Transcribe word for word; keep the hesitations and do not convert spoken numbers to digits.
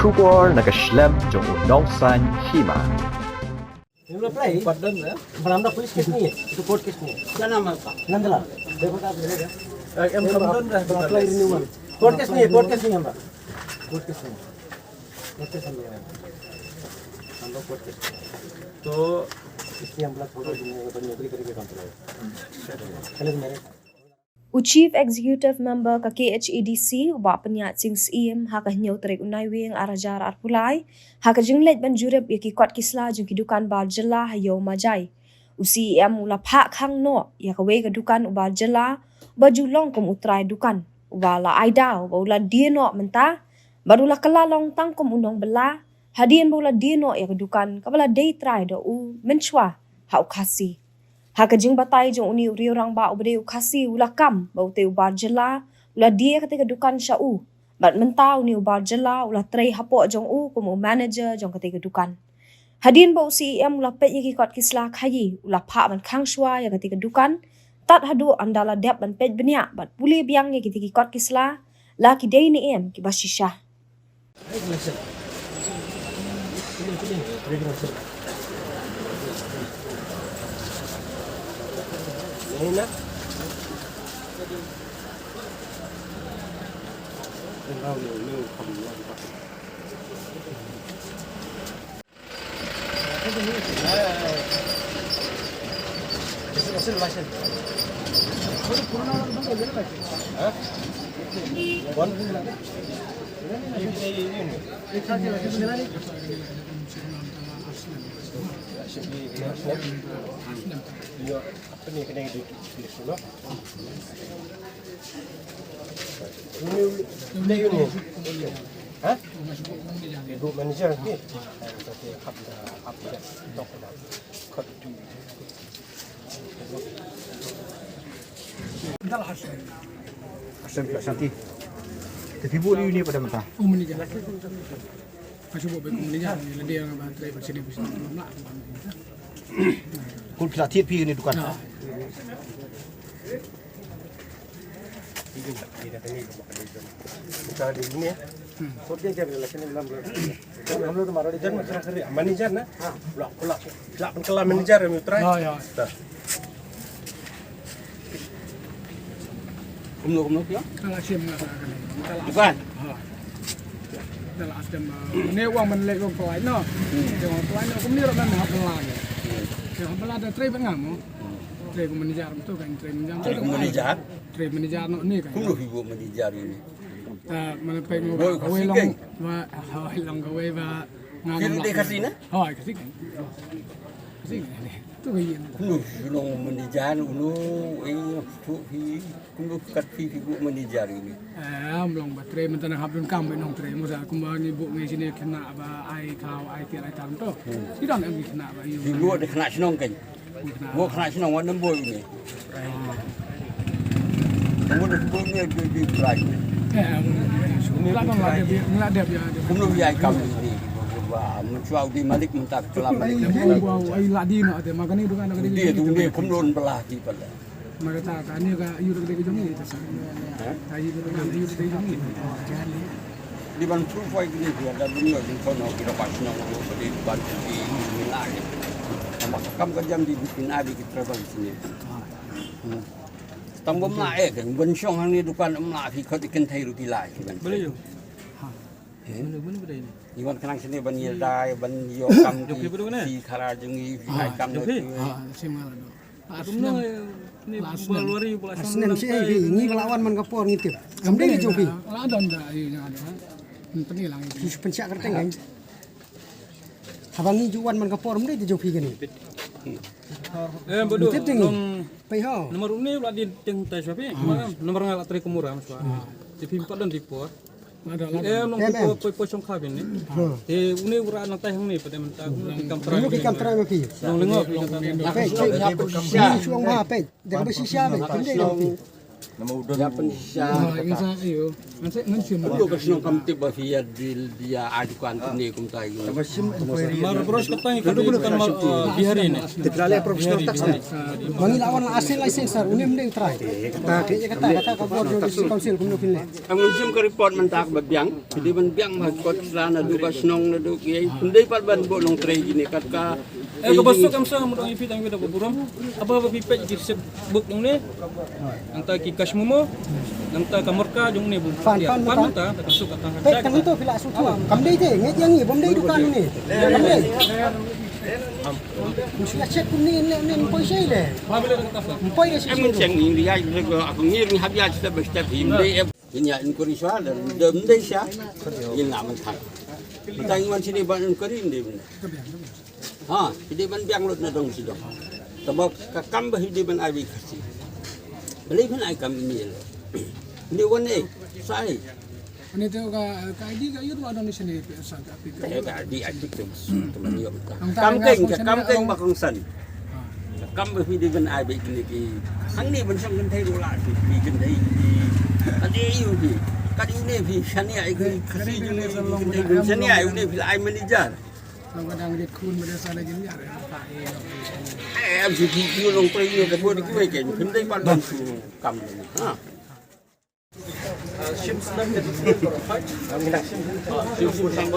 Khubor na ka shlem jong u nongsan hima. Em apply? Pardon, eh? Bana, amra police case nahi hai, ye to court case nahi hai. Kya naam hai aapka? Nandlal. Dekho to aap milenge. Eh, em, em, pardon, eh, apply renewal. Court case nahi hai, court case nahi hai hamara. Court case nahi hai. Court case nahi hai. Hamara court case nahi hai. To isliye hum log thoda din naukri karenge, kaam chalao. Chalo, mere U Chief Executive Member ka K H A D C, u Bah Pyniaid Singh Syiem, ha ka hynñiew tarik u Naiwieng ar hajar arphew lai, ha ka jingleit ban jurip ïa ki kot ki sla jong ki dukan bar jylla ha Ïew Majai, u Syiem u la phah khang noh ïa kawei ka dukan u bar jylla, uba ju long kum u trai dukan, uba la ai daw ba u la die noh mynta, bad u la kylla long tang kum u nongbylla, hadien ba u la die noh ïa ka dukan kaba la dei trai da u mynshuwa ha u Khasi. Ha ka jingbatai jong une u riew rangbah uba dei u Khasi, u la kam ba utei u bar jylla u la die ïa katei ka dukan sha u. Bad mynta une u bar jylla u la trei hapoh jong u kum u manager jong katei ka dukan. Hadien ba u Syiem u la peit ïa ki kot ki sla khaïi, u la phah ban khang shuwa ïa katei ka dukan. Tad haduh ynda la dep ban peit bniah bad pule biang ïa kitei ki kot ki sla, la ki dei ne em kiba shisha. Ha? Ibu manager ni. Asam ka santi. Tapi bu ni ni pada mata. Oh, manager. Ka shu buh bad u manager, lada ïa nga ban trei bad sini bad sini, ym lah. Kut ki la thied phi kane dukan. Ha. Manager na? Lah, lah, lah, lah, manager, eh, Mitra. Ha, ïa. Dah. Kumno, kumno, phi ong? Ka la shim nga ka kane. Ka la Dukan? Ha. Ka la shim, uh, ne wan ban leh wan pynlait noh. Hmm. Te wan pynlait noh, kumne ruh ngan hap pynlait. Hmm. Te hap pynlait te trei bad nga mo. Hmm. Trei kum manager mo to kan, trei manager. Trei kum manager? Trei manager noh ne kan. Kumno phi buh manager ïa une? Ta, mana peit mo. Boi, ba, kawei long, ba, kawei long kawei ba. Nga, Khasi na? Hooid, Khasi kan. Khasi kan. Tu ka ïing. Kumno shu long manager, kumno, eh, tu hi, kumno kat phi phi buh manager ïa une? Eh, ym long ba trei mynta nang hap donkam ba nongtrei, mo sa kumba ngi buh ngi shane khynnah ba ai khaw, ai tiar, ai tam to. Hmm. Ki don em ki khynnah ba ïoh. Phi buh de khynnah shnong kan. Buh khynnah shnong wan nang buh ïa une. Kumno phi buh ïa une, phi buh ïa une? Eh, ym long ba trei. Ym long ba trei. Kumno phi ai kam ïa une? Ba, mynshuwa u dei malik mynta ka la malik. Ai, ai, la dei noh te, ma kane bukan kane. Dei, dei, kumno un bylla phi pat. Ma kata kane ka ïoh da ka jong ngi ta sa. Ha? Ka ïoh da ka jong ngi. Dei ban proof ai kine ki da ban ïoh jingkhono ki da ba shnong ruh ba dei ban ki ni la ki. Ma ka kam ka jam dei ki na dei ki travel sini. Hmm. Tang ba ma eh kan ban shong hangne dukan ma phi khot ki kynthei ruh ki la ki ban. Boleh jo. Ha. Eh? Boleh, boleh, boleh. Ngi wan khnang shane ban ïa dei, ban ïoh kam ki, ki khara jong ngi, ki kam ki. Ha, sim nga la do. Kumno, eh, ni ba lori ba la snem shi, eh, ngi ba la wan man ka por ngi tip. Kam dei jong phi. La don da, eh, nga da. Pynshah kyrteng kan. Haba ngi ju wan man ka por, kam dei jong phi kane. Eh, bodoh. Tip jong ngi. Pei ho. Nomor une la di teng tai sha phi. Nomor nga la trei kumura, mas ba. Te phi pat don di por. Em, long em, em. Poi, poi, poi shong kha bin ni. Hmm. Te une u ra nang tai hangne pat mynta u ki kam trai. Une u ki kam trai ma phi. Long lengok, long trai. Peit, peit. Ni shuwa ba peit. Da ka ba shisha peit. Kam dei long phi. Ïa pynshisha. Ngan sa ïa ngan sa ngan sa. Ka shnong kam tip ba phi ïa dil ïa ai dukan kumne kumta ïa. Mar bros kata ngi ka dulu kan mar Bihari ne. Te phi la leh professional tax ne. Ma ngi la wan la asil license sir, une ym dei u trai. Kata kata kata ka bor jong district council kumno phin leh. Am ngin shim ka report mynta ba biang. Phi dei ban biang ha kot sla naduh ka shnong naduh kiei. Phin dei pat ban buh nongtrei kine kat ka. Eh, kaba suk kam suk mut ong ïa phi tang ïa da ba burom. Haba ba phi peit ki receipt book jong ne. Nangta ki cash memo. Nangta ka marka jong ne bun. Pan pan mynta ka suk ka tang. Peit tang ito phi la suk tu. Kam dei te ngeit ïa ngi bym dei dukan ne. Kam dei. Ym shu ïa check kumne ne ne ym poi shei le. Ym poi de shi. Em ngi cheng ngi ri ai ko aku ngi ri hab ïa step by step hi ym dei. Ngin ïa inquiry shuwa lada ym dei sha ngin lah ban thang. Mynta ngi wan shane ban inquiry ym dei. Ha, phi dei ban biang lut na dong shi dong. Tangba ka kam ba phi dei ban ai beit Khasi. Balei phin ai kam email? Phi dei wan ei, sa ei. Ani te ka ka I D ka ïoh wa dong ni shane pe sa ka pi ka. Ka I D ai tik tu tu man ïoh ta. Kam keng ka kam keng ba kongsan. Ka kam ba phi dei ban ai beit kine ki. Hangne ban shong kynthei ruh la phi kynthei. Ka dei ïoh phi. Ka dei ne phi shane ai ki Khasi jong ne phi kynthei ban shane ai ne phi la ai manager. Long ka dang rit khun ba da sa la jin yar. Eh, M C P ki long trei ne ka bor ki wei ken. Phin dei ban ban su kam. Ha. Shim sdang ne. Shim sdang.